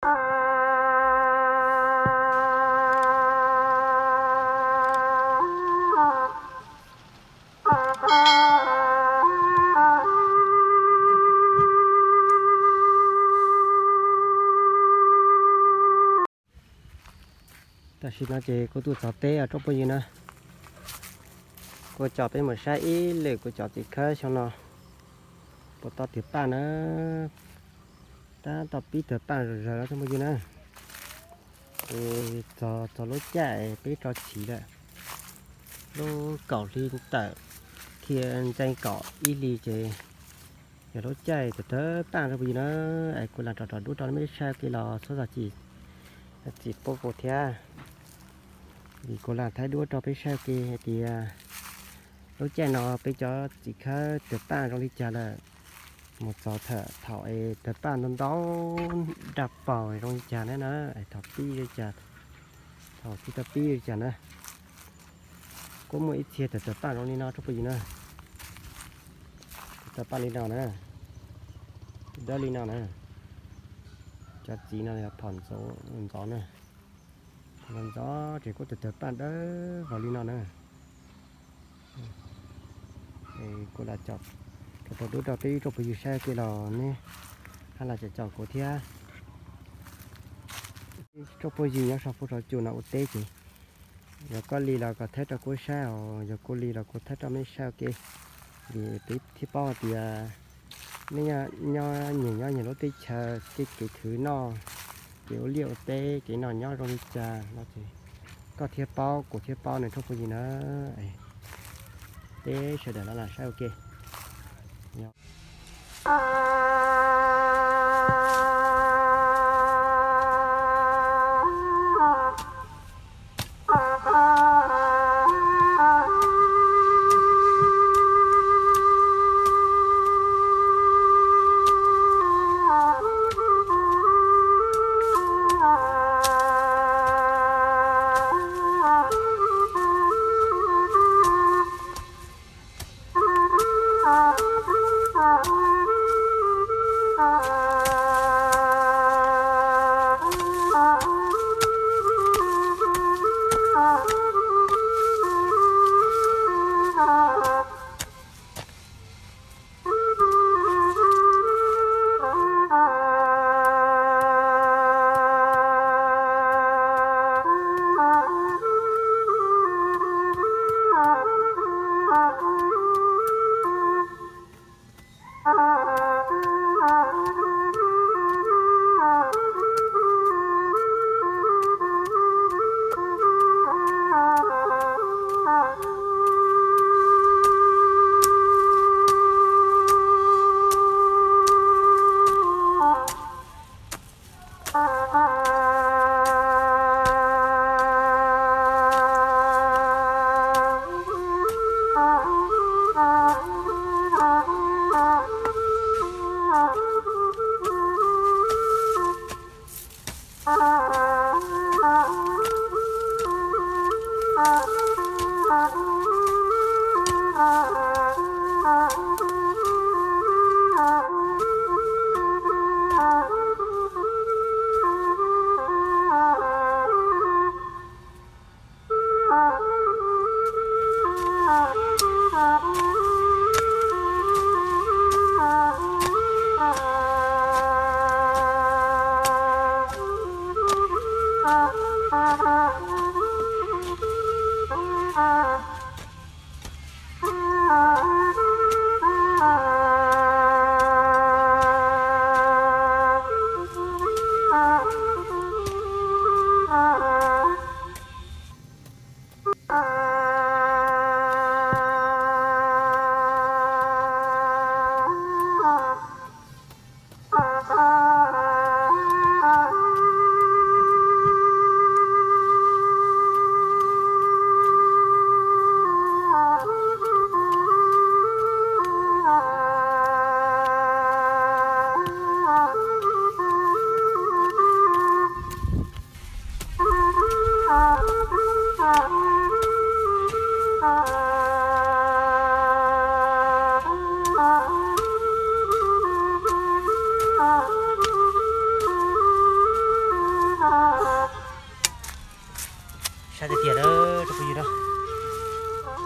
Tam sim no ces kuv tuaj txog teb os tsoom phooj ywg na. Kuv coj peb mus saib ib lwm kuv cov txiv khawb xyoo no puas tau twg paj na. Tab tom pib twg paj zom zaws los tsoom phooj ywg na. Es txog txog lub caij peb tso chiv lawm, lub kaum hli tawm thiab ntxeev kaum ib hlis ces yog lub caij twg twg paj tsoom phooj ywg na. Es kuv lam rov rov duab rau nej saib ua ke los txhob txog txim, txim pub kuv thiab. Vim kuv lam thaij duab rau peb saib ua ke hais tias lub caij no peb cov txiv khawb twg paj zoo li cas lawm. Mus txog thaum es twg paj ntau ntau daj paug zoo li cas na, thaum pib li cas, thaum tsis tau pib li cas na. Kuj muaj ib txhia twg twg paj zoo li no tsoom phooj ywg na. Twg twg paj li no na, dawb li no na. Cov txiv no yog phom ntxov na. Phom ntxov ces kuj twg twg paj dawb vog li no na. Kuv lam rau rau duab rau peb tsoom phooj ywg saib ua ke los nej haj lam caum caum kuv thiab. Tsoom phooj ywg nyob saum fuab saum cua no ua teb ces yog koj li los koj thaij rau kuv saib os, yog kuv li los kuv thaij rau nej saib ua ke. Vim peb thiaj paub hais tias nej nyob nyias nyob nyias lub teb chaws kev kev khwv noj, kev ua liaj ua teb kev noj nyob zoo li cas no ces koj thiaj paub kuv thiaj paub na tsoom phooj ywg na. Peb sawv daws los lam saib ua ke.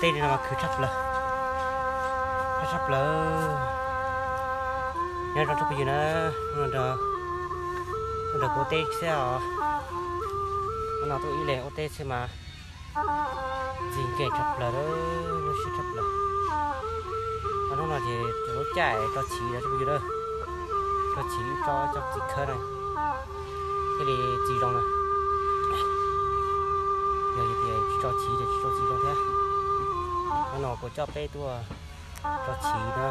Tej no mas khwv tshaj plaws, tshaj plaws. Nyob zoo tsoom phooj ywg na, nrog kuv ua teb xwb os. Hnub no tuaj ib leeg ua teb xwb mas ntxim nkeeg tshaj plaws, lub siab tshaj plaws. Hnub no ces lub caij tso chiv los tsoom phooj ywg na, tso chiv tso cov txiv khawb na, thiaj li txiv zoo na. Yog tias tsis tso chiv ces tsis tau txiv zoo thiab. Hnub no kuv coj peb tuaj tso chiv na,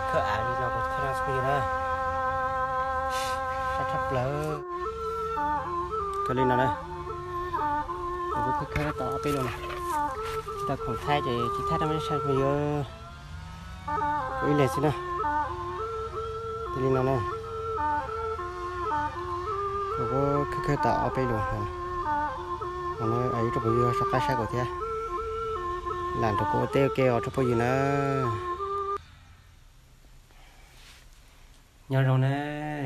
khawb av li no kuv khawb no tsoom phooj ywg na, tshaj plaws. Kawg li no na, kuv khawb khawb tau ob peb lus na, tsis tau khoom thaij ces tsis thaij rau nej saib phooj ywg. Kuv ib leeg xwb na. Ces li no na, kuv kuj khawb khawb tau ob peb lus no, es ib tsoom phooj ywg soj qab saib kuv thiab, lam nrog kuv ua teb ua ke os tsoom phooj ywg na. Nyob zoo na,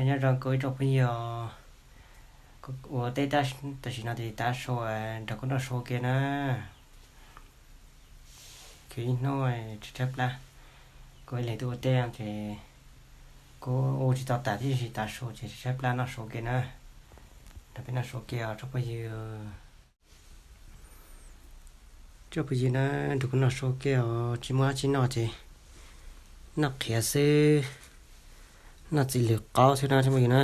nyob zoo kuv ib tsoom phooj ywg os. Kuv ua teb tam sim no ces tav su, nrog kuv noj su ua ke na. Kuv ib hnub tsis tshaib plab, kuv ib leeg tuaj ua teb ces kuv ua tsis tau tas thiab, tab sis tav su ces tsis tshaib plab noj su ua ke na. Nrog peb noj su ua ke os tsoom phooj ywg. Tsoom phooj ywg na, nrog kuv noj su ua ke os, tsis muaj dab tsi noj ces noj qhiav xwb, noj txiv lws qaub xwb na tsoom phooj ywg na.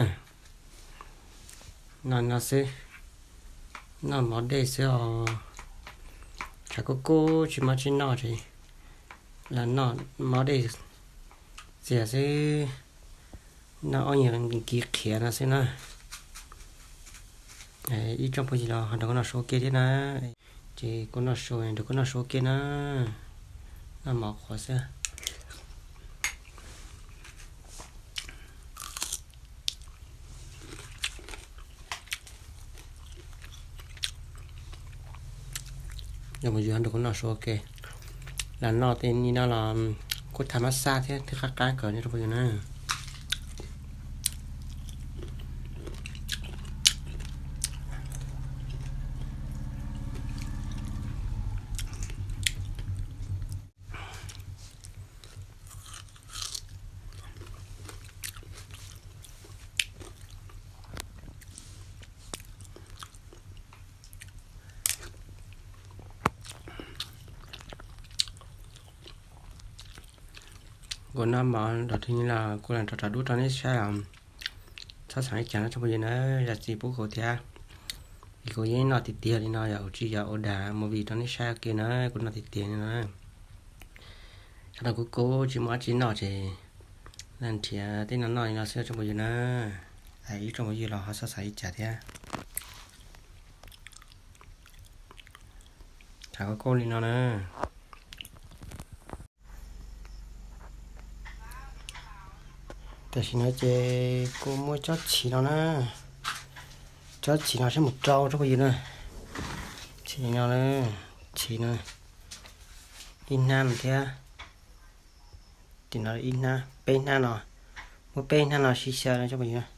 Noj no xwb, noj mov dej xwb os. Tshav kub kub tsis muaj dab tsi noj ces los noj mov dej txias xwb, noj ob nyuag kiv qhiav no xwb na. Ib tsoom phooj ywg los ho nrog kuv noj su ua ke thiab na. Ces kuv noj su, nrog kuv noj su ua ke na. Noj mov qhuav xwb. Tsoom phooj ywg nrog kuv noj su ua ke. Los noj tej ni no los kuj tha mab xaj thiab, twb qab qab kawg ne tsoom phooj ywg na. Kuv noj mov los twg los kuv lam rau rau dub rau nej saib os. Txhob xav li cas no tsoom phooj ywg na, zam txim pub kuv thiab. Es kuv yeej noj tiag tiag li no, yog kuv tsis yog ua dag movie rau nej saib ua ke na, kuv noj tiag tiag li no. Tshav ntuj kub kub tsis muaj dab tsi noj ces nrhiav tej no noj li no xwb tsoom phooj ywg na. Ib tsoom phooj ywg los ho txhob xav li cas thiab. Tshav kub kub li no na. Tam sim no ces kuv muab tsob chiv no na, tsob chiv no saib mus rau tsoom phooj ywg na. Chiv no, chiv no ib hnab no thiab, tim no ib hnab, peb hnab no, muab peb hnab no sib xyaw no tsoom phooj ywg na.